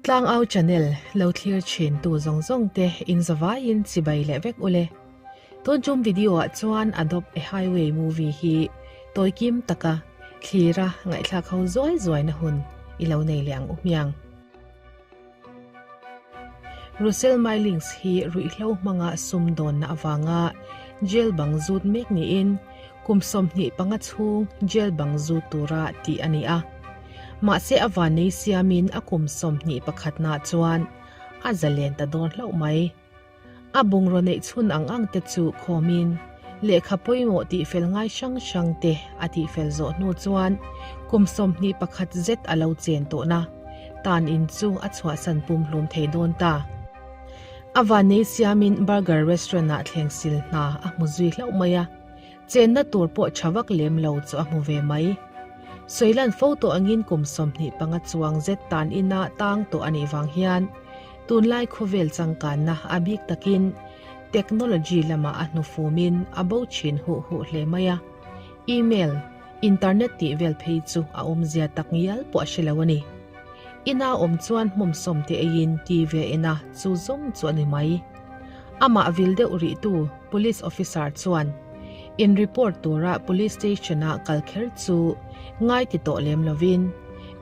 Tlangau channel lo thlir thin tu zawng zawng te in zavaiin chibai leh vek ule. Tun tum video ah chuan Adopt a Highway movie hi tawikim taka thlira ngaihthlak ho zuai zuai na hun i lo nei leh ang u hmiang. Russell Mylings hi ruihhlo hmanga sum dawnna avanga jail bang zut mek niin kum 25 chhung jail bang zut tura tih a ni a. Mahse a vannei siamin a kum 21 nah chuan a zalen ta dawn hlauh mai. A bungraw neih chhun ang ang te chu khawmin lehkha pawimawh tihfel ngai hrang hrang te a tihfel zawh hnu chuan kum 21 zet a lo chen tawhna tan in chu a chhuahsan pumhlum thei dawn ta. A vannei siamin burger restaurant ah thleng sil hna a hmu zui hlauh mai a, chenna tur pawh tha vak lem lo chu a hmu ve mai. Sawilan fo tawh angin kum 25 chuang zet tan ina tang tawh a nih vang hian Tunlai khawvel changkanna a bik takin technology lamah a hnufumin a bo thin huh huh hle mai a. Email, internet tih vel phei chu a awmzia tak ngial pawh a hre lo a ni. Ina awm chuan hmawmsawm te eiin TV a en a, chu zawng chu a ni mai. Amah vil deuh rihtu police officer chuan in report tura police station-a kal kher chu ngai ti tawh lem lovin,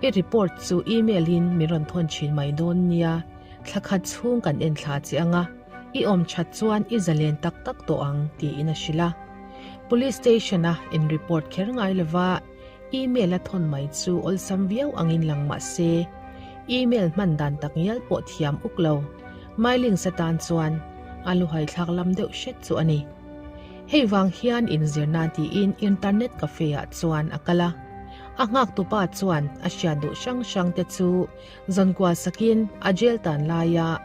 I report chu email in min rawn thawn thin mai dawn nia, thla khat chhung kan en thla che anga, i awm that chuan i zalen tak tak tawh ang tiin a hrilh a. Police station a in report kher ngai lova email a thawn mai chu awlsam viau angin lang mah se, email hman dan tak ngial pawh thiam uk lo. Mylings atan chuan a luhai thlak lam deuh hret chu a ni. Hei vang hian inzir nan tiin internet cafe ah chuan a kal a. A nghaktupa chuan a hriat duh hrang hrang te chu zawnkual sakin a jail tan laia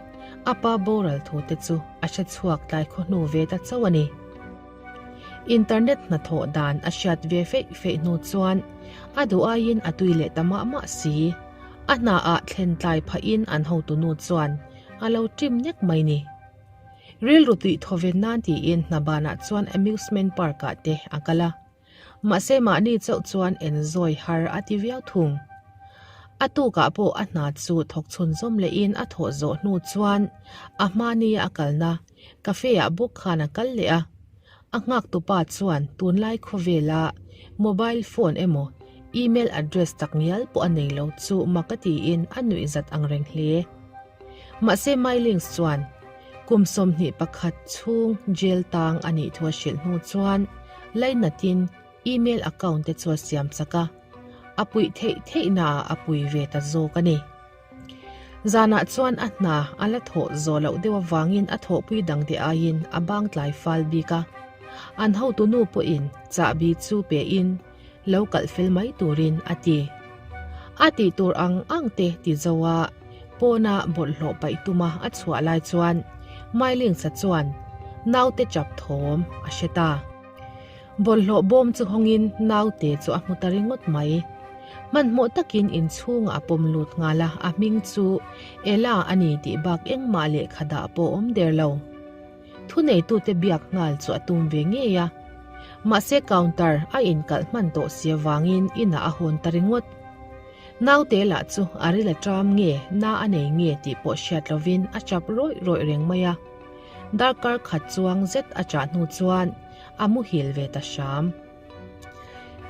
a pa boral thu te chu a hre chhuak tlai khaw hnu ve ta chauh a ni. Internet hnathawh dan a hriat ve feih feih hnu chuan a duh aiin a tui leh ta mah mah si. A hna ah thlen tlai phahin an hotu nu chuan a lo ṭim nek mai ni. Rilru tui thaw ven nan tiin hna banah chuan amusement park ah te a kal a. Mahse mahni chauh chuan enzawi har a ti viau thung. A tukah pawh a hna chu thawk chhun zawm lehin a thawh zawh hnu chuan a hmani a kalna cafe ah bawk khan a kal leh a. A nghaktupa chuan tunlai khawvela mobile phone emaw email address tak ngial pawh a nei lo chu mak a tiin a nuihzat ang reng hle. Mahse Mylings chuan kum 21 chhung jail tang a nih thu a hrilh hnu chuan lainatin email account te chu a siam chak a, a puih theih theihnaah a pui ve ta zawk a ni. Zanah chuan a hna a la thawh zawh loh deuh avangin a thawhpui dangte aiin a bang tlai fal bik a. An hotu nu pawhin chahbi chu pein lo kalh fel mai turin a ti. A tih tur ang ang te ti zo a, pawna bawlhhlawh paih tuma a chhuah lai chuan Mailingsa chuan naute chap thawm a hre ta. Bawlhhlawh bawm chu hawngin naute chu a hmu ta ringawt mai. Hmanhmawh takin inchhungah a pawm lut nghal a, a hming chu Ella a ni tih bak engmah lehkha dah pawh awm der lo. Thuneitute biak nghal chu a tum ve ngei a. Mahse counter a inkalh hman tawh si avangin inah a hawn ta ringawt. Naute lah chu a ril a ṭam nge na a nei nge tih pawh hriat lovin a ṭap rawih rawih reng mai a. Darkar khat chuang zet a ṭah hnu chuan a muhil ve ta hram.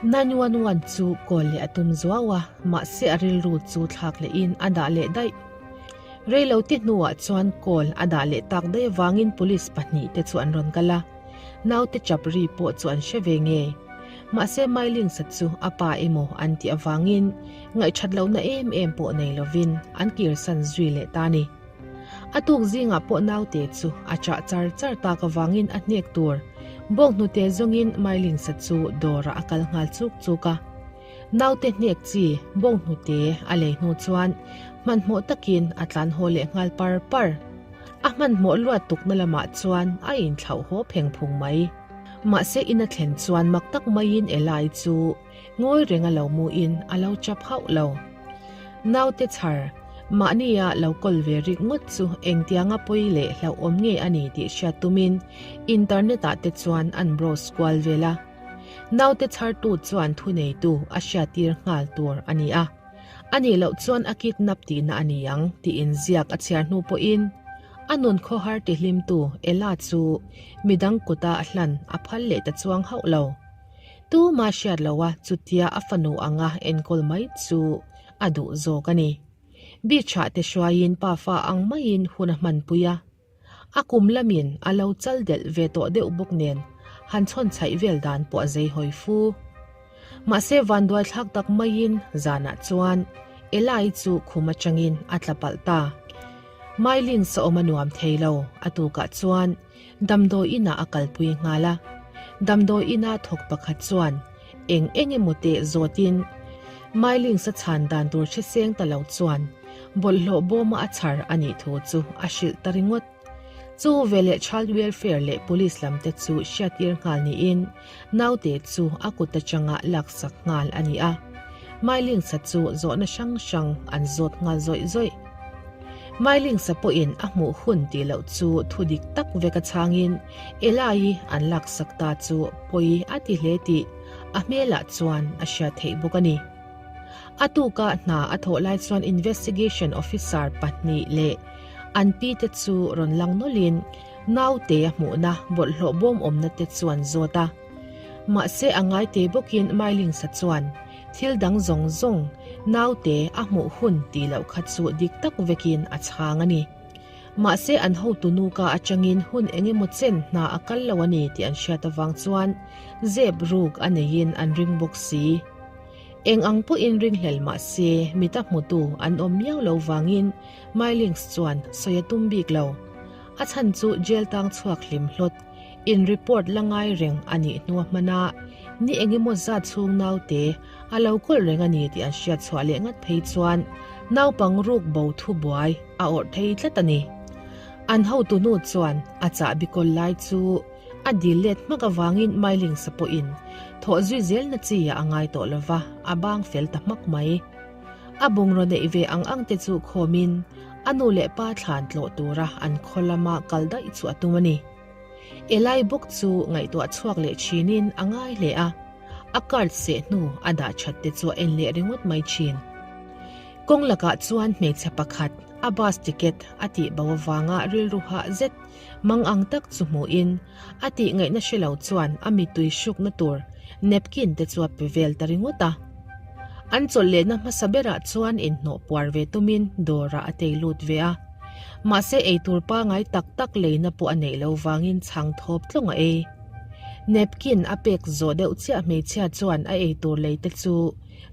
911 chu call leh a tum zuau a, mahse a rilru chu thlak lehin a dah leh daih. Reilo te hnuah chuan call a dah leh tak daih avangin police pahnih te chu an rawn kal a, naute chap ri pawh chu an hre ve ngei. Mahse Mailingsa chu a pa emaw an tih avangin ngaihthat lohna em em pawh nei lovin an kirsan zui leh ta a ni. A tuk zingah pawh naute chu a chah char char tak avangin a hnek tur bawnghnute zawngin Mailingsa chu dawrah a kal nghal chuk chuk a. Naute hnek chi bawnghnute a lei hnu chuan hmanhmawh takin a tlan haw leh nghal par par. A hmanhmawh luat tukna lamah chuan a inthlauh haw pheng phung mai. Mahse in a thlen chuan mak tak maiin Elai chu ngawi reng a lo muin a lo chap hauh lo. Naute chhar, mahnia lo kawl ve rik ngawt chu engtianga pawi leh hlauhawm nge a ni tih hriat tumin internet ah te chuan an browse kual vel a. Naute chhartu chuan thuneitu a hriattir nghal tur a ni a. A nih loh chuan a kidnap tihna a ni ang tiin ziak a chhiar hnu pawhin a nun khawhar tihlimtu Ella chu midang kuta a hlan a phal leh ta chuang hauh lo. Tuma hriat loha chutia a fanu anga enkawl mai chu a duh zawk a ni. Beach-ah te hruaiin pafa ang maiin hun a hmanpui a. A kum lamin a lo chal delh ve tawh deuh bawk nen han chhawn chhaih vel dan pawh a zei hawi fu. Mahse vanduai thlak tak maiin zanah chuan Ella-i chu khum atangin a tla palh ta. Mailing saawm a nuam thei lo, a tukah chuan damdawi inah a kalpui nghal a. Damdawi ina thawk pakhat chuan eng eng emaw teh zawtin Mailing sa chhan dan tur hre seng ta lo chuan bawlhhlawh bawma a chhar a nih thu chu a hrilh ta ringawt. Chu veleh Child Welfare leh Police lam te chu hriattir nghal niin naute chu a kut atanga laksak nghal a ni a. Mailing sa chu zawhna hrang hrang an zawt nghal zawih zawih. Mailing sa pawhin a hmuh hun tih loh chu thu dik tak vek a chhangin Ella-i an laksak ta chu pawi a ti hle tih a hmelah chuan a hriat theih bawk a ni. A tuka hna a thawh lai chuan Investigation Officer pahnih leh an pi te chu rawn lang nawlhin naute a hmuhna bawlhhlawh bawm awmna te chu an zawt a. Mahse a ngai te bawkin Mailingsa chuan thil dang zawng zawng naute a hmuh hun tih loh kha chu dik tak vekin a chhang a ni. Mahse an hotu nu ka atangin hun eng emaw chen hna a kal lo a ni tih an hriat avang chuan zep ruk a neiin an ring bawk si. Eng ang pawhin ringhlel mah se mita hmutu an awm miau lo vangin Mylings chuan sawi a tum bik lo. A chhan chu jail tang chhuak hlim hlawt in report la ngai reng a nih hnua hmana ni eng emaw zat chhung naute a lo kawlh reng a ni tih an hriat chhuah leh ngat phei chuan naupang ruk bo thubuai a awrh thei tlat a ni. An hotu nu chuan a chahbi kawl lai chu a dil let hmak avangin Mailingsa pawhin thawh zui zelna chi ah a ngai tawh lova, a bang fel ta hmak mai. A bungraw neih ve ang ang te chu khawmin a nu leh pa thlan tlawh tura an khaw lama kal daih chu a tum a ni. Elai bawk chu ngaihtuah chhuak leh thinin a ngai hle a, a card seh hnu a dah that te chu a en leh ringawt mai thin. Kawng lakah chuan hmeichhe pakhat a bus ticket a tih bo avanga rilru hah zet mang ang tak chu hmuhin a tih ngaihna hre lo chuan a mittui hrukna tur napkin te chu a pe vel ta ringawt a. An chawlh lehna hmasa berah chuan inhnawh puar ve tumin dawrah a tei lut ve a. Mahse eitur pangai tak tak leina pawh a neih lo vangin chhang thawp tlawng a ei. Napkin a pek zawh deuh chiah hmeichhia chuan a eitur lei te chu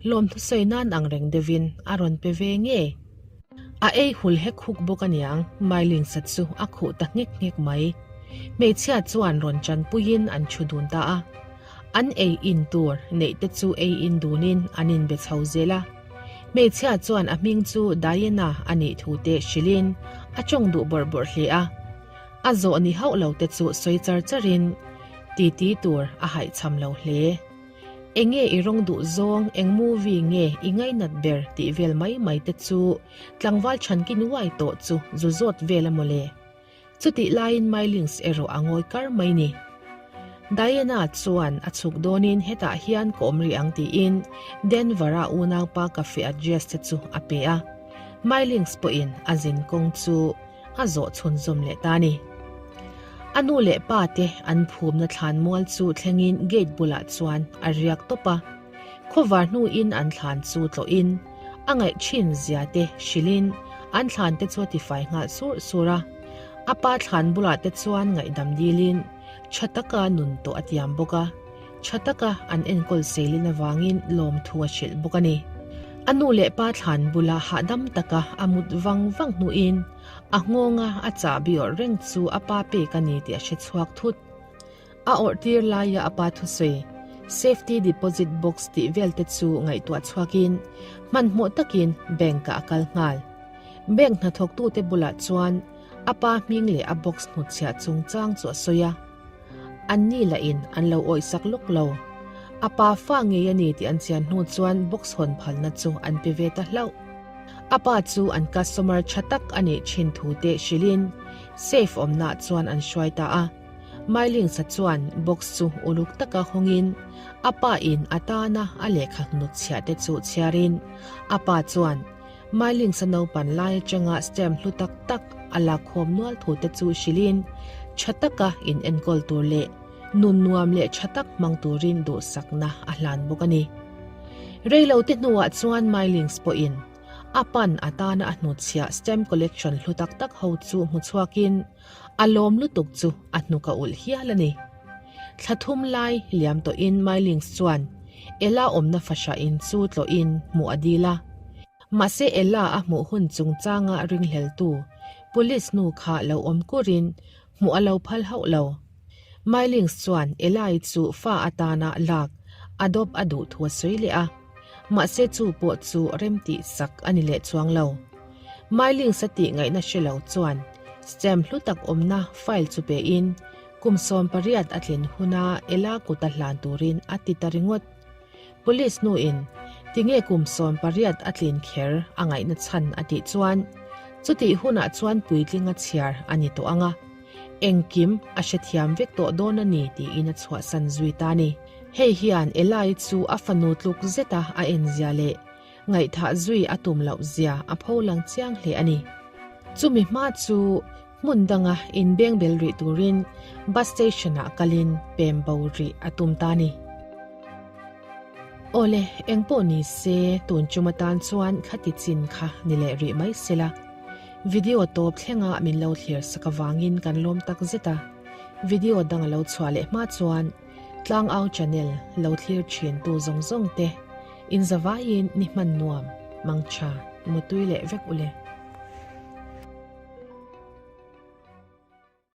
lawmthu sawi nan ang reng deuhin a rawn pe ve nge. A ei hul hek huk bawk aniang, Mylingsa chu a khuh ta nghek nghek mai. Hmeichhia chuan rawn chanpuiin an thu dun ta a. An ei in tur neih te chu ei in dunin an inbe chho zel a. Hmeichhia chuan a hming chu Diana a nih thu te hrilhin a tawng duh bawrh bawrh hle a. A zawh ni hauh lo te chu sawi char charin titi tur a haihchham lo hle. Enge i rawng duh zawng, eng movie nge i ngainat ber tih vel mai mai te chu tlangval chhankin uai tawh chu zu zawt vel a mawle. Chutih laiin Mylings erawh a ngawi kar mai ni. Diana chuan a chhuk dawnin hetah hian ka awm rih ang tiin Denver-a unaupa cafe address te chu a pe a. Mylings pawhin a zin kawng chu a zawh chhunzawm leh ta ni. A nu leh pa te an phumna thlan mual chu thlengin gate bulah chuan a riak tawp a. Khawvar hnuin an thlan chu tlawhin a ngaih thin zia te hrilhin an thlan te chu a tifai nghal sur sur a. A pa thlan bulah te chuan ngaihdam dilin tha taka nun tawh a tiam bawk a. Tha taka an enkawl seilin avangin lawmthu a hrilh bawk a ni. A nu leh pa thlan bula hahdam taka a mut vang vang hnuin a nghawnga a chahbi awrh reng chu a pa pek a ni tih a hre chhuak thut. A awrh tir laia a pa thusawi, Safety deposit box tih vel te chu ngaihtuah chhuakin hmanhmawh takin bank-ah a kal nghal. Bank hnathawktute bulah chuan a pa hming leh a box hnutchhiah chungchang chu a sawi a. An ni lahin an lo awihsak lawk lo. A pa fa ngei a ni tih an chian hnu chuan box hawn phalna chu an pe ve ta hlauh. A pa chu an customer tha tak a nih thin thu te hrilhin safe awmnaah chuan an hruai ta a. Mylings-a chuan box chu uluk taka hawngin a pa in a tana a lehkha hnutchhiah te chu chhiarin a pa chuan Mylings-a naupan lai atanga stamp hlu tak tak a lakkhawm nual thu te chu hrilhin tha taka in enkawl tur leh nun nuam leh tha tak hmang turin duhsakna a hlan bawk a ni. Reilote hnuah chuan Mylings pawhin a pan atana a hnutchhiah stamp collection hlu tak tak ho chu hmu chhuakin A lawm lutuk chu a hnuk a ulh hial a ni. Thla thum lai liam tawhin Mylings chuan Ella awmna fahra in chu tlawhin hmuh a dil a. Mahse Ella a hmuh hun chungchanga ringhleltu Police nu kha lo awm kurin hmuh a lo phal hauh lo. Mylings chuan Ella-i chu fa atana lak adopt a duh thu a sawi leh a. Mahse chu pawh chu remtih sak a ni leh chuang lo. Mylings a tih ngaihna hre lo chuan stamp hlu tak awmna file chu pein kum 18 a tlin huna Ella kuta hlan turin a ti ta ringawt. Police nuin tinge kum 18 a tlin kher a ngaihna chhan a tih chuan chutih hunah chuan puitlinga chhiar a ni tawh ang a, engkim a hrethiam vek tawh dawn a ni tiin a chhuahsan zui ta a ni. Hei hian Ella-i chu a fanu tluk zeta a enzia leh Ngaihthah zui a tum loh zia a pho lang chiang hle a ni. Chumi hma chu hmun danga inbeng bel rih turin bus station ah kalin pem bo rih a tum ta a ni. Awle, engpawh ni se tun chum atan chuan khati chin kha ni leh rih mai sela. Video tawp thlenga min lo thlir sak avangin kan lawm tak zet a. Video dang a lo chhuah leh hma chuan Tlangau channel lo thlir thin tu zawng zawng te in zavaiin ni hman nuam, mangtha, mutui leh vek ule.